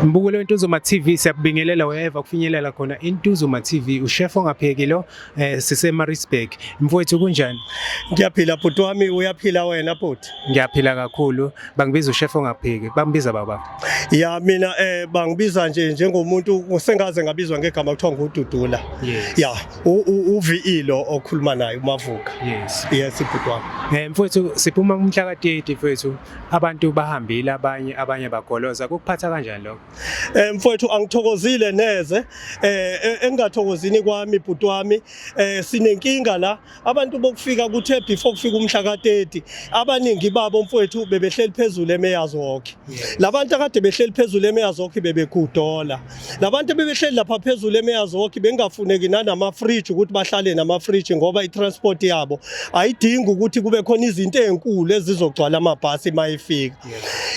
Mbukelo weNtuzuma TV, siyakubingelela wherever kufinyelela khona iNtuzuma TV. Ushef ongapheki lo, sise Maritzburg. Mfowethu, kunjani? Ngiyaphila, bhuti wami. Uyaphila wena, bhuti? Ngiyaphila kakhulu. Bangibiza ushef ongapheki. Bambiza baba? Ya, mina bangibiza nje njengomuntu sengaze ngabizwa ngegama kuthiwa nguDudula. Ya, uVE lo okhuluma naye, uMavuka. Yes, bhuti wami. Mfowethu, siphuma umhla ka-30, mfowethu. Abantu bahambile, abanye bagoloza. Kukuphatha kanjani lokho? Mfowethu, angithokozile neze. Engingathokozini kwami, bhuti wami, sinenkinga la. Abantu bokufika, kuthe before kufika umhla ka30, abaningi babo, mfowethu, bebehleli phezulu eMayors Walk. Labantu akade behleli phezulu eMayors Walk bebegudola. Labantu bebehleli lapha phezulu eMayors Walk bengafuneki nanama fridge ukuthi bahlale nama fridge, ngoba i-transport yabo ayidingi ukuthi kube khona izinto ezinkulu ezizogcwala amabhasi mayifika.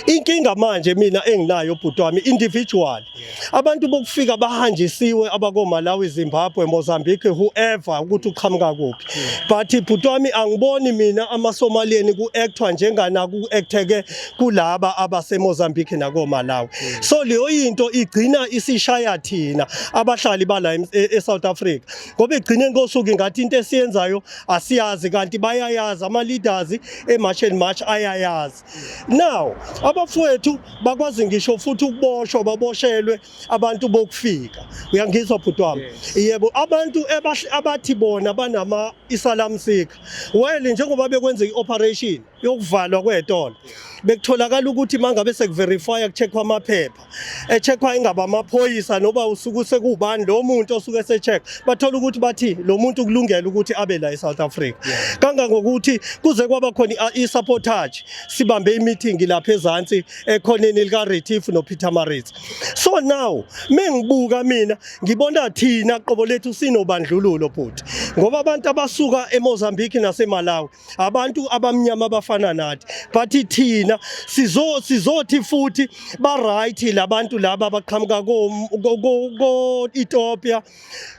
Inkinga manje mina enginayo, bhuti wami, individual, abantu bokufika bahanjisiwe, abako Malawi, Zimbabwe, Mozambique, whoever ukuthi uqhamuka kuphi, but bhuti wami, angiboni mina amaSomalieni ku-actwa njengana ku-acteke kulaba abaseMozambique nako Malawi. So leyo into igcina isishaya thina abahlali bala eSouth Africa, ngoba egcineni kosuku ngathi into esiyenzayo asiyazi, kanti bayayazi. Ama leaders eMarch and March ayayazi. Now abafowethu bakwazi ngisho futhi ukuboshwa, baboshelwe abantu bokufika. Uyangizwa, bhuti wami? Yebo, abantu abathi bona banama asylum seeker, well, njengoba bekwenza i-operation yokuvalwa kwetolo, bekutholakala ukuthi mangabe sekuverify, kucheckwa amaphepha, echeckwa ingaba amaphoyisa noba usuke sekubani lo muntu osuke esecheck, bathola ukuthi bathi lo muntu kulungele ukuthi abe la eSouth Africa, kangangokuthi kuze kwaba khona i-sabotage. Sibambe i-meeting lapha ezansi ekhoneni lika Retief no Pietermaritz. So now mengibuka mina, ngibona thina qobo lethu sinobandlululo, bhuti, ngoba abantu abasuka eMozambique naseMalawi abantu abamnyama abafana nathi, but thina sizothi futhi ba right labantu laba abaqhamuka ko Ethiopia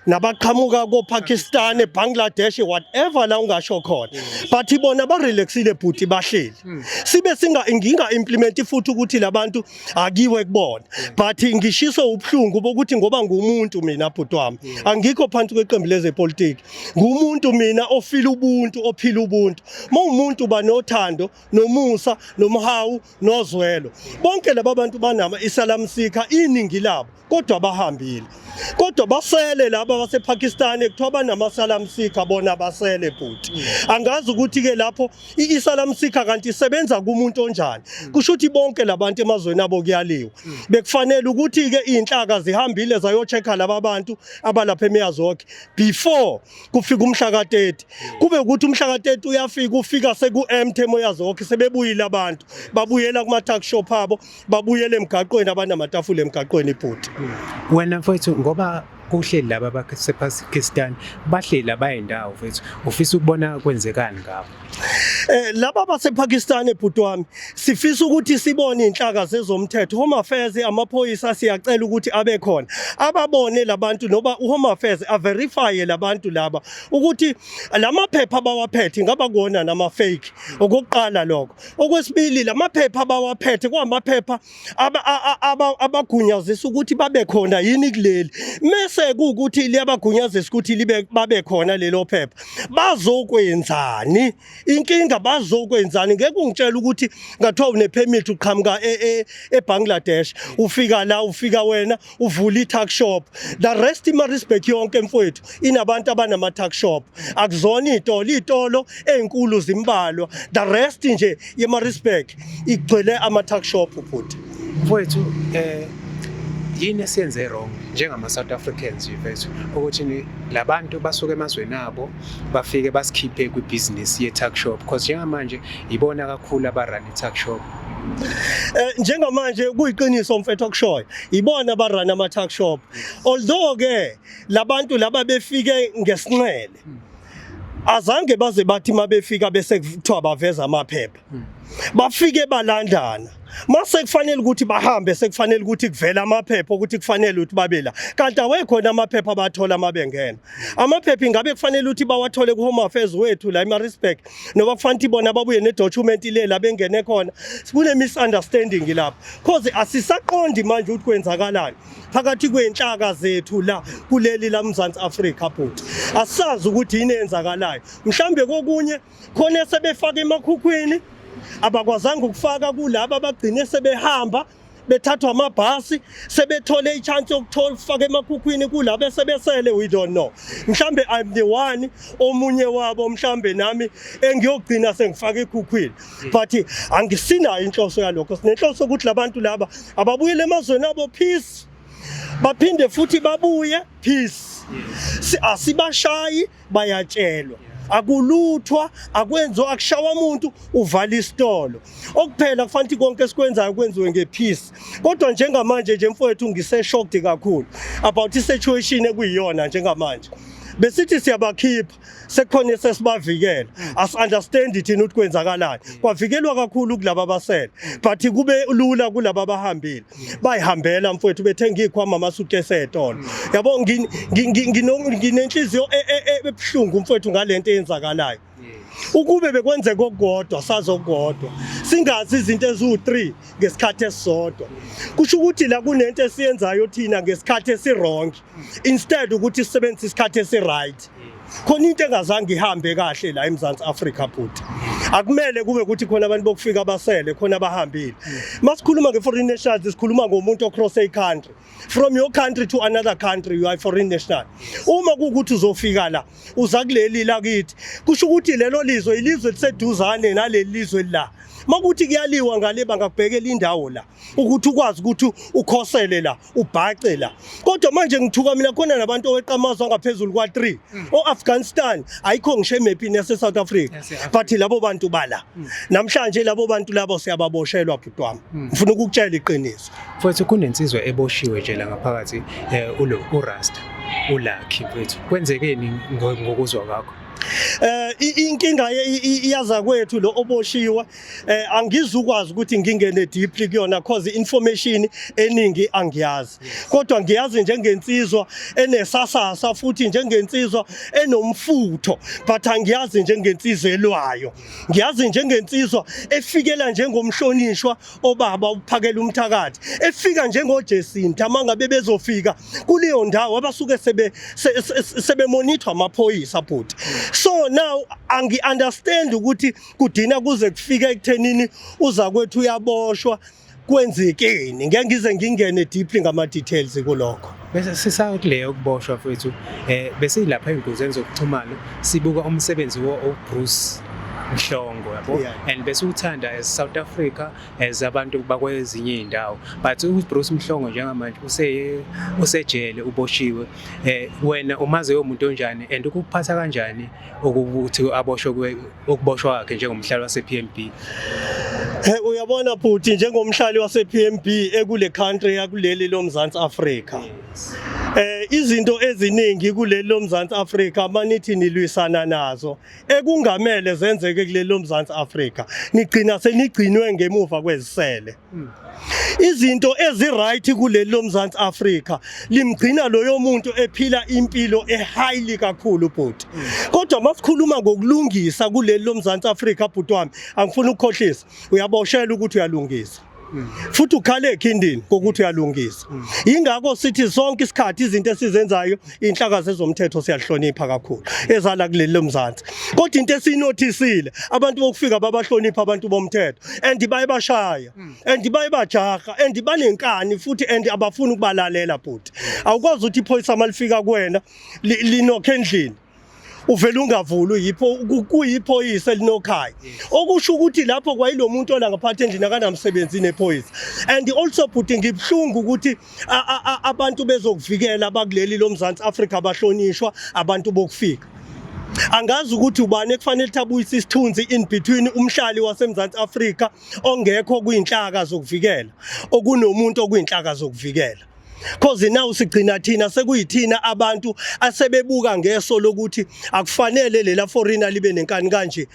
nabaqhamuka ko Pakistan, Bangladesh, whatever la ungasho khona, but bona ba relaxile, bhuti, bahleli. Sibe singa nginga implement futhi ukuthi labantu akiwe kubona, but ngishiswa ubuhlungu bokuthi ngoba ngumuntu mina, bhuti wami, angikho phansi kweqembu lezepolitiki, ngumuntu mina ofila ubuntu, ophila ubuntu. Mawumuntu banothando nomusa nomhawu nozwelo. Bonke laba bantu banama asylum seeker iningi labo, kodwa bahambile, kodwa basele laba basePakistan kuthiwa banama asylum seeker, bona basele, bhuti. Angazi ukuthi ke lapho i-asylum seeker kanti isebenza kumuntu onjani. Kusho ukuthi bonke labantu emazweni abo kuyaliwa. Bekufanele ukuthi ke inhlaka zihambile zayo-check-a laba bantu abalapha eMayors Walk before kufika umhla ka-30, kube ukuthi umhla ka-30 uyafika, ufika seku-empty eMayors Walk, sebebuyile abantu, babuyela kuma-tuck shop abo, babuyele emgaqweni, abanamatafula emgaqweni, ibhuti. Wena mfowethu, ngoba kuhleli laba basePakistan, bahleli labayindawo, mfowethu, ufisa ukubona kwenzekani ngabo? Laba basePakistan, ebhuti wami, sifisa ukuthi sibone inhlaka zezomthetho, Home Affairs, amaphoyisa, siyacela ukuthi abe khona, ababone labantu, noba uHome Affairs averify labantu laba ukuthi lamaphepha abawaphethe ngaba kuwona nama fake. Okokuqala lokho. Okwesibili, lamaphepha abawaphethe kwamaphepha abagunyazisa ukuthi babe khona yini kuleli? Mese kuwukuthi liyabagunyazisa ukuthi libe babe khona lelo phepha, bazokwenzani? Inkinga, bazokwenzani? Ngeke ungitshele ukuthi ngathiwa une-permit, uqhamuka eBangladesh, ufika la, ufika wena uvula i-tuck shop. The rest, iMaritzburg yonke, mfowethu, inabantu abanama-tuck shop, akuzona iy'tolo. Iy'tolo ey'nkulu zimbalwa. The rest nje yeMaritzburg igcwele ama-tuck shop, bhuti. Mfowethu, yini esiyenze wrong njengama South Africans nje, mfethu, ukuthi labantu basuke emazweni abo bafike basikhiphe kwibusiness ye tuck shop, because njengamanje ibona kakhulu abarun i-tuck shop? Njengamanje kuyiqiniso, mfethu, okushoyo, ibona abarun ama tuck shop, although ke labantu laba befike ngesinxele, azange baze bathi mabefika bese kuthiwa baveza amaphepha. Bafike balandana. Mase kufanele ukuthi bahambe, sekufanele ukuthi kuvele amaphepha ukuthi kufanele ukuthi babe la, kanti awekhona amaphepha abathola mabengena. Amaphepha ingabe kufanele ukuthi bawathole ku-Home Affairs wethu la eMaritzburg, noma kufanele ukuthi bona babuye ne-document le la bengene khona. Kune-misunderstanding lapho, cause asisaqondi manje ukuthi kwenzakalani phakathi kwenhlaka zethu la kuleli la Mzansi Afrika, bhuti. Asazi ukuthi yini eyenzakalayo. Mhlambe kokunye khona sebefaka emakhukhwini, abakwazanga ukufaka kulaba abagcine sebehamba bethathwa amabhasi, sebethole i-chance yokuthola ukufaka emakhukhwini kulabo esebesele. We don't know, mhlambe I'm the one, omunye wabo mhlambe nami engiyogcina sengifaka ekhukhwini, but angisinayo inhloso yalokho. Sinenhloso ukuthi labantu laba ababuyele emazweni abo peace, baphinde futhi babuye peace. Asibashayi, bayatshelwa, akuluthwa, akwenziwa, akushawa umuntu, uvala isitolo okuphela. Kufanele ukuthi konke esikwenzayo kwenziwe nge-peace, kodwa njengamanje nje, mfowethu, ngise-shocked kakhulu about i-situation ekuyiyona njengamanje. Besithi siyabakhipha, sekukhona sesibavikela. Asi-understand thina ukuthi kwenzakalani. Kwavikelwa kakhulu kulaba abasele, but kube lula kulaba abahambile, bayihambela, mfowethu, bethenga iy'khwama, amasuitcase ey'tolo, yabo. Nginenhliziyo ebuhlungu, mfowethu, ngalento eyenzakalayo. Ukube bekwenzeka okukodwa, sazi okukodwa, singazi izinto eziwu-3 ngesikhathi esisodwa. Kusho ukuthi la kunento esiyenzayo thina ngesikhathi esi-wrong instead ukuthi sisebenzise isikhathi esi-right. Khona into engazange ihambe kahle la eMzansi Afrika, bhuti. Akumele kube ukuthi khona abantu bokufika abasele, khona abahambile. Masikhuluma nge-foreign nationals, sikhuluma ngomuntu across a country, from your country to another country, you are a foreign national. Uma kuwukuthi uzofika la, uza kuleli lakithi, kusho ukuthi lelo lizwe ilizwe liseduzane naleli lizwe la. Makuthi kuyaliwa ngale, bangakubhekela indawo la ukuthi ukwazi ukuthi ukhosele la, ubhace la. Kodwa manje ngithuka mina, khona nabantu oweqa amazwe angaphezulu kwa-3, o-Afghanistan, ayikho ngisho emephini yase-South Africa, Yase-Africa. but labo bantu bala namhlanje. Labo bantu labo siyababoshelwa, bhuti wami, ngifuna ukukutshela iqiniso. Mfowethu, kunensizwa eboshiwe nje la ngaphakathi, ulo uRasta uLucky. Mfowethu, kwenzekeni ngokuzwa kwakho? Inkinga iyaza kwethu lo oboshiwe, angizukwazi ukuthi ngingene deeply kuyona, cause information eningi angiyazi, kodwa ngiyazi njengensizwa enesasasa, futhi njengensizwa enomfutho, but angiyazi njengensizwa elwayo. Ngiyazi njengensizwa efikela njengomhlonishwa obaba uphakela umthakathi, efika njengoJesinta mangabe bezofika kuleyo ndawo abasuke sebemonithwa amaphoyisa, bhuti. So now angi-understand ukuthi kudina kuze kufike ekuthenini uza kwethu uyaboshwa, kwenzekeni. Ngeke ngize ngingene deeply ngama-details kulokho. Bese sisakuleyo kuboshwa, mfowethu, besilapha ey'nkundleni zokuxhumana, sibuka umsebenzi wo Bruce Mhlongo, yabo, and bese uthanda as South Africa, as abantu bakwezinye iy'ndawo, but uBruce Mhlongo njengamanje usejele, uboshiwe. Wena umazi umuntu onjani, and ukuphatha kanjani ukuthi aboshwe, ukuboshwa kwakhe njengomhlali wase-PMB? Uyabona bhuti, njengomhlali wase-PMB ekule country yakuleli loMzansi Afrika, izinto eziningi kuleli loMzansi Afrika manithi nilwisana nazo ekungamele zenzeke kuleli loMzansi Afrika, nigcina senigcinwe ngemuva kwezisele. Izinto ezi-right kuleli loMzansi Afrika limgcina loyo muntu ephila impilo e-highly kakhulu, bhuti. Kodwa masikhuluma ngokulungisa kuleli loMzansi Afrika, bhuti wami, angifuni ukukhohlisa, uyaboshela ukuthi uyalungisa, futhi ukhale ekhindini kokuthi uyalungisa. Yingakho sithi sonke isikhathi izinto esizenzayo, inhlaka zezomthetho siyahlonipha kakhulu ezala kuleli lomzansi, kodwa into esiyinothisile, abantu bokufika babahlonipha abantu bomthetho, and bayabashaya and bayabajaha and banenkani futhi and abafuni ukubalalela, bhuti. Awukwazi ukuthi iphoyisa malifika kuwena, linokhe endlini, uvela ungavuli, uyipho kuyiphoyisa elinokhaya, okusho ukuthi lapho kwayilo muntu ola ngaphathi endlini akanamsebenzi nephoyisa. And also, bhuti, ngibuhlungu ukuthi abantu bezokuvikela abakuleli loMzansi Afrika bahlonishwa abantu bokufika. Angazi ukuthi ubani ekufanele ukuthi abuyise isithunzi in between umhlali waseMzansi Afrika ongekho kwinhlaka zokuvikela okunomuntu okwinhlaka zokuvikela. Cause now sigcina thina sekuyithina abantu asebebuka ngeso lokuthi akufanele lela foreigner libe nenkani kanje,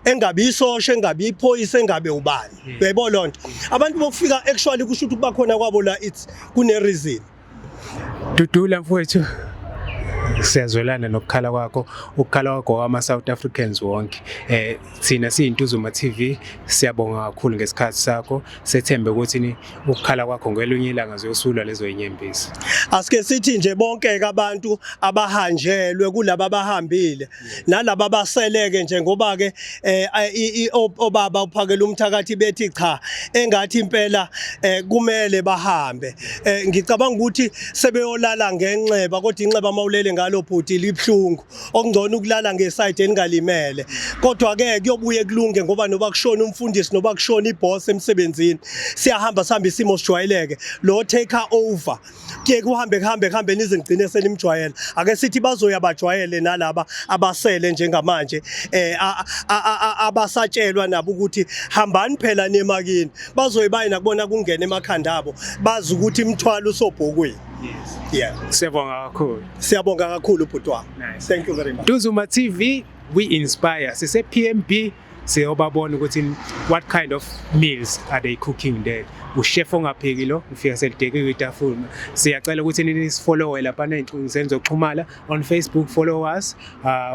engabe isosha, engabe iphoyisa, engabe ubani. Uyayibona lonto? Abantu bokufika actually kusho ukuthi kuba khona kwabo la, it's kune reason. Dudula mfowethu, siyazwelana nokukhala kwakho, ukukhala kwakho ama South Africans wonke. Thina siyiNtuzuma TV, siyabonga kakhulu ngesikhathi sakho. Sethembe ukuthi ni ukukhala kwakho ngelunye ilanga ziyosulwa lezo inyembezi. Asike sithi nje bonke ke abantu abahanjelwe kulaba abahambile nalaba abaseleke nje, ngoba ke obaba uphakela umthakathi bethi cha, engathi impela kumele bahambe. Ngicabanga ukuthi sebeyolala ngenxeba, kodwa inxeba mawulele ngalo bhuti libhlungu, okungcono ukulala ngeside eningalimele. Kodwa ke kuyobuye kulunge, ngoba noba kushona umfundisi, noba kushona iboss emsebenzini, siyahamba sihamba, isimo sijwayeleke. Lo take over kuye kuhambe kuhambe kuhambe nize ngigcine senimjwayela. Ake sithi bazoya bajwayele nalaba abasele njengamanje, abasatshelwa nabo ukuthi hambani phela nemakini, bazoyibayi nakubona kungena emakhanda abo, bazi ukuthi imithwalo usobhokweni. Yeah. Siyabonga kakhulu. Siyabonga kakhulu, bhuti wami. Nice. Thank you very much. Ntuzuma TV, we inspire. Sise PMB, siyobabona ukuthi what kind of meals are they cooking there. Uchef ongapheki lo ufika selidekile itafula. Siyacela ukuthi nisifollowe lapha ney'nkundleni zokuxhumana on Facebook, follow us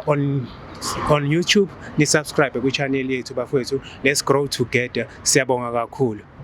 on YouTube, ni subscribe kwi channel yethu bafowethu. Let's grow together. Siyabonga kakhulu.